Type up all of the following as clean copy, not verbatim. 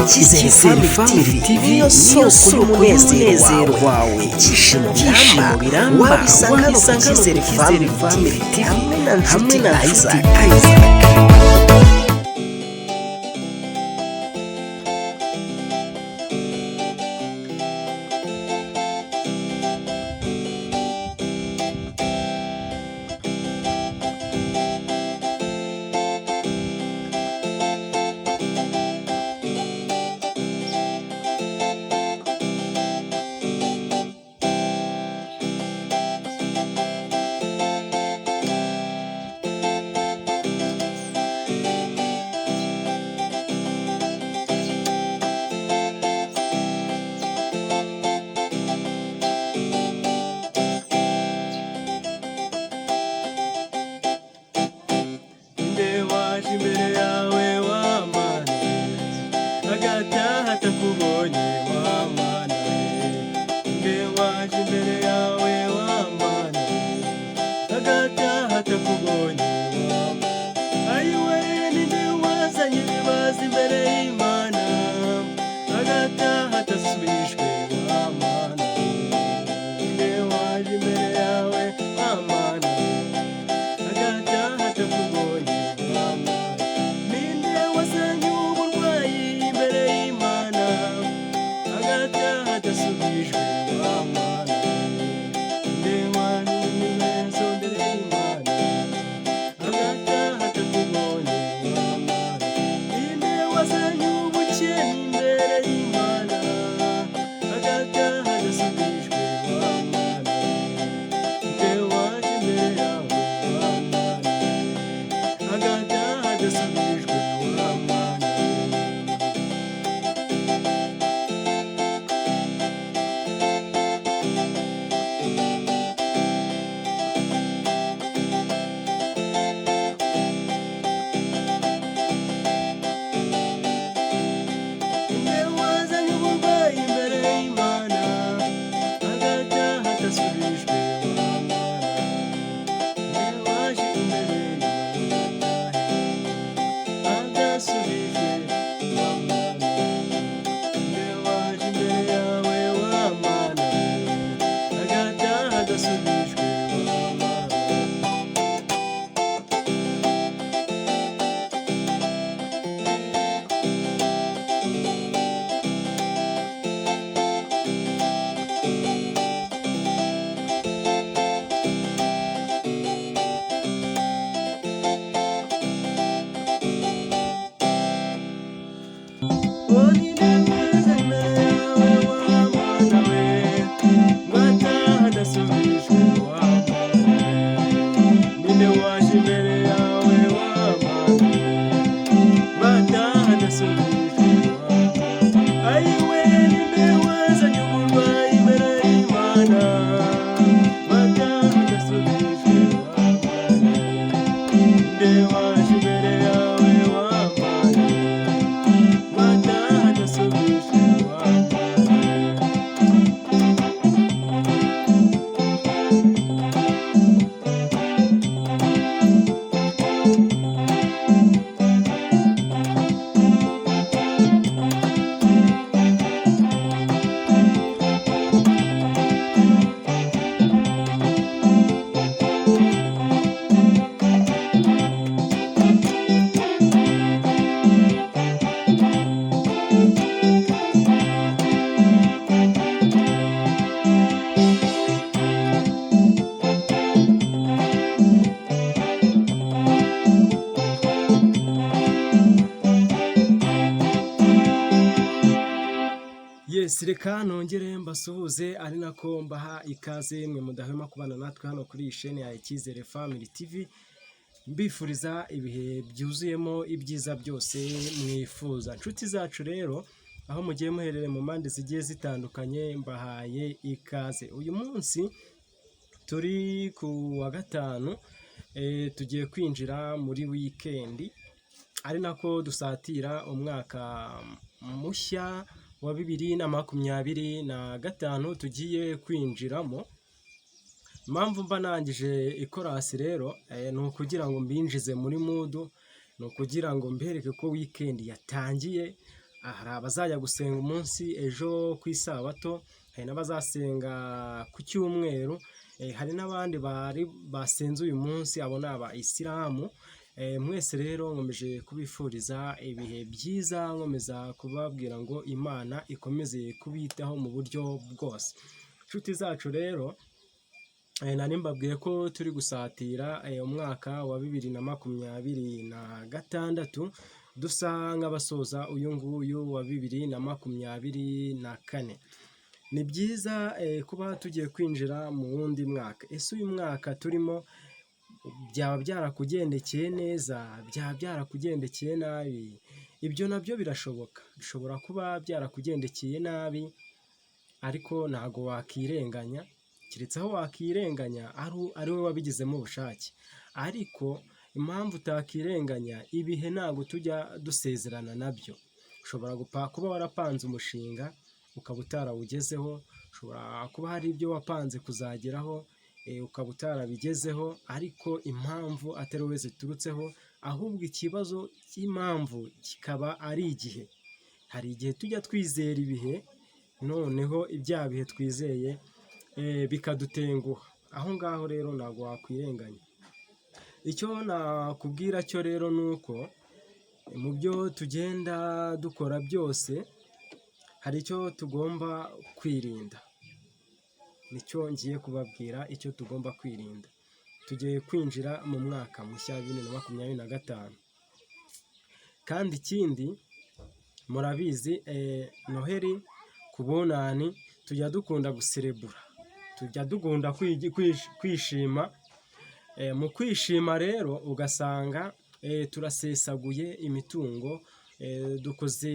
Icyizere Family TV niyo soko y'umunezero wawe, ibyishimo biramba wabisanga hano ku Cyizere Family TV hamwe na Nshuti Isaac. Nde waje imbere yawe wa Mana we, agataha atakubonye wa Mana we? Nde waje imbere yawe wa Mana we, agataha atakubonye wa Mana? Ayiwe, ninde wazanye ibibazo imbere y'Imana, agataha atasubijwe wa Mana we? Nde waje imbere yawe wa Mana we, agataha atakubonye wa Mana? Ninde wazanye uburwayi imbere y'Imana, agataha adasubijwe wa Mana? Ninde wazanye ibibazo imbere y'Imana, agataha atakubonye wa Mana? Ninde wazanye ubukene imbere y'Imana, agataha adasubijwe wa Mana? Ninde waje imbere yawe wa Mana, agataha adasubijwe wa Mana? Ninde wazanye uburwayi imbere y'Imana, agataha adasubijwe wa Mana? Ninde waje imbere y'Imana, adasubijwe wa Mana? Ninde waje imbere yawe wa Mana, agataha adasubijwe wa Mana? Ninde waje imbere yawe wa Mana we, ngo ataha adasubijwe wa Mana we? Ninde waje imbere yawe wa Mana we, ngo ataha adasubijwe wa Mana? Ayiwe, ninde wazanye uburwayi imbere y'Imana, ngo ataha adasubijwe wa Mana? Ninde waje imbere yawe wa Mana, ngo ataha adasubijwe wa Mana? Yes, reka nongere mbasuhuze, ari nako mbaha ikaze mwe mudahwema kubana natwe hano kuri iyi shene ya Icyizere Family TV, mbifuriza ibihe byuzuyemo ibyiza byose mwifuza. Inshuti zacu rero, aho mugiye muherereye mu mpande zigiye zitandukanye, mbahaye ikaze. Uyu munsi turi ku wa gatanu, tugiye kwinjira muri wikendi, ari nako dusatira umwaka mushya wa 2025 tugiye kwinjiramo. Impamvu mba nangije ikorasi rero ni ukugira ngo mbinjize muri mood, ni ukugira ngo mbereke ko wikendi yatangiye. Hari abazajya gusenga umunsi ejo ku isabato, hari n'abazasenga ku cyumweru, hari n'abandi bari basenze uyu munsi, abo ni abayisilamu. Mwese rero nkomeje kubifuriza ibihe byiza, nkomeza kubabwira ngo Imana ikomeze kubitaho mu buryo bwose. Inshuti zacu rero, nari mbabwiye ko turi gusatira umwaka wa 2026, dusa nk'abasoza uyu nguyu wa 2024. Ni byiza kuba tugiye kwinjira mu wundi mwaka. Ese uyu mwaka turimo byaba byarakugendekeye neza, byaba byarakugendekeye nabi? Ibyo nabyo birashoboka, bishobora kuba byarakugendekeye nabi ariko ntabwo wakirenganya, keretse aho wakirenganya ari wowe wabigizemo ubushake, ariko impamvu utakirenganya, ibihe ntabwo tujya dusezerana nabyo. Ushobora kuba warapanze umushinga ukaba utarawugezeho, ushobora kuba hari ibyo wapanze kuzageraho ukaba utarabigezeho, ariko impamvu atari wowe ziturutseho, ahubwo ikibazo cy'impamvu kikaba ari igihe. Hari igihe tujya twizera ibihe, noneho ibya bihe twizeye bikadutenguha. Aho ngaho rero ntabwo wakwirenganya. Icyo nakubwira cyo rero ni uko mu byo tugenda dukora byose hari icyo tugomba kwirinda. Nicyo ngiye kubabwira, icyo tugomba kwirinda. Tugiye kwinjira mu mwaka mushya wa 2025. Kandi ikindi murabizi, Noheli ku bunani tujya dukunda guserebura, tujya dukunda kwishima, mu kwishima rero ugasanga turasesaguye imitungo, dukoze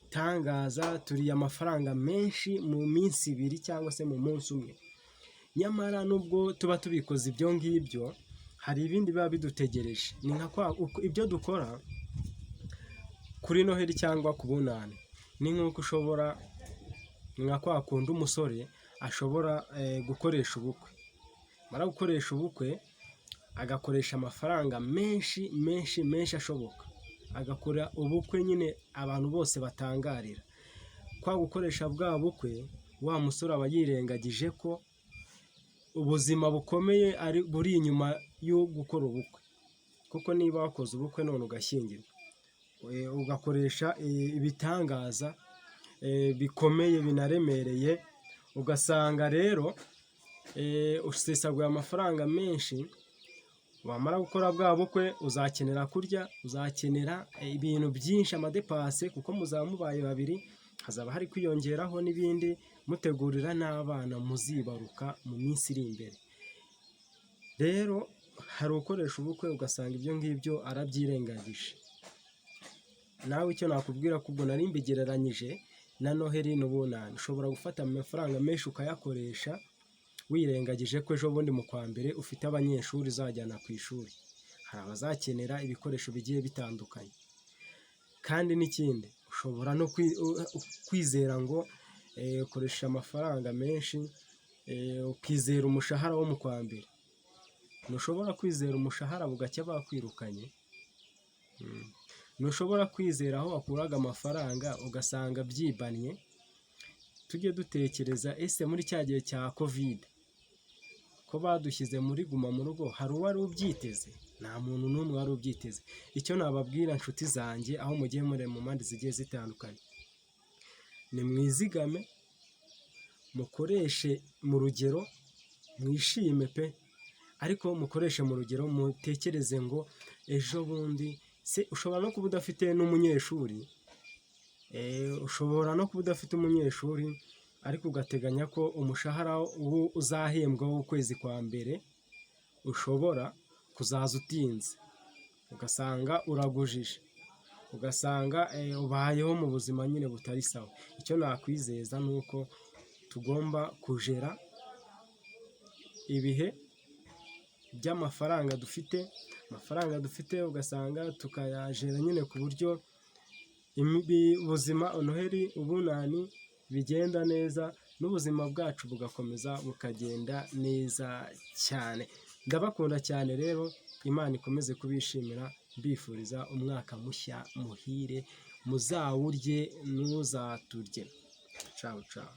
ibitangaza, turiye amafaranga menshi mu minsi ibiri cyangwa se mu munsi umwe. Nyamara nubwo tuba tubikoze ibyo ngibyo, hari ibindi biba bidutegereje. Ni nka kwa ibyo dukora kuri Noheli cyangwa ku bunani, ni nk'uko ushobora, ni nka kwa kundi umusore ashobora gukoresha ubukwe, amara gukoresha ubukwe agakoresha amafaranga menshi menshi menshi ashoboka, agakora ubukwe nyine abantu bose batangarira. Kwa gukoresha bwa bukwe, wa musore aba yirengagije ko ubuzima bukomeye ari buri inyuma yo gukora ubukwe, kuko niba wakoze ubukwe none ugashyingirwa, ugakoresha ibitangaza bikomeye binaremereye, ugasanga rero usesaguye amafaranga menshi, wamara gukora bwa bukwe uzakenera kurya, uzakenera ibintu byinshi, amadépenses, kuko muzaba mubaye babiri, hazaba hari kwiyongeraho n'ibindi, mutegurira n'abana muzibaruka mu minsi iri imbere. Rero hari ukoresha ubukwe ugasanga ibyo ngibyo arabyirengagije. Nawe icyo nakubwira ko ubwo nari mbigereranyije na Noheli n'ubunani, ushobora gufata amafaranga menshi ukayakoresha wirengagije ko ejo bundi mu kwa mbere ufite abanyeshuri uzajyana ku ishuri, hari abazakenera ibikoresho bigiye bitandukanye. Kandi n'ikindi ushobora no kwizera ngo ukoresha amafaranga menshi, ukizera umushahara wo mu kwa mbere, ntushobora kwizera umushahara bugacya bakwirukanye, ntushobora kwizera aho wakuraga amafaranga ugasanga byibannye. Tujye dutekereza, ese muri cya gihe cya Covid ko badushyize muri guma mu rugo, hari uwari ubyiteze? Nta muntu n'umwe wari ubyiteze. Icyo nababwira nshuti zanjye, aho mugiye muri mu mpande zigiye zitandukanye, ni mwizigame, mukoreshe mu rugero, mwishime pe, ariko mukoreshe mu rugero, mutekereze ngo ejo bundi se ushobora no kuba udafite n'umunyeshuri, ushobora no kuba udafite umunyeshuri ariko ugateganya ko umushahara uzahembwa w'ukwezi kwa mbere ushobora kuzaza utinze, ugasanga uragujije, ugasanga ubayeho mu buzima nyine butari sawa. Icyo nakwizeza ni uko tugomba kujera ibihe by'amafaranga dufite, amafaranga dufite ugasanga tukayajera nyine ku buryo ubuzima, Noheli, ubunani bigenda neza n'ubuzima bwacu bugakomeza bukagenda neza cyane. Ndabakunda cyane rero, Imana ikomeze kubishimira, mbifuriza umwaka mushya muhire. Muzawurye, ntuzaturye. Cawu cawu.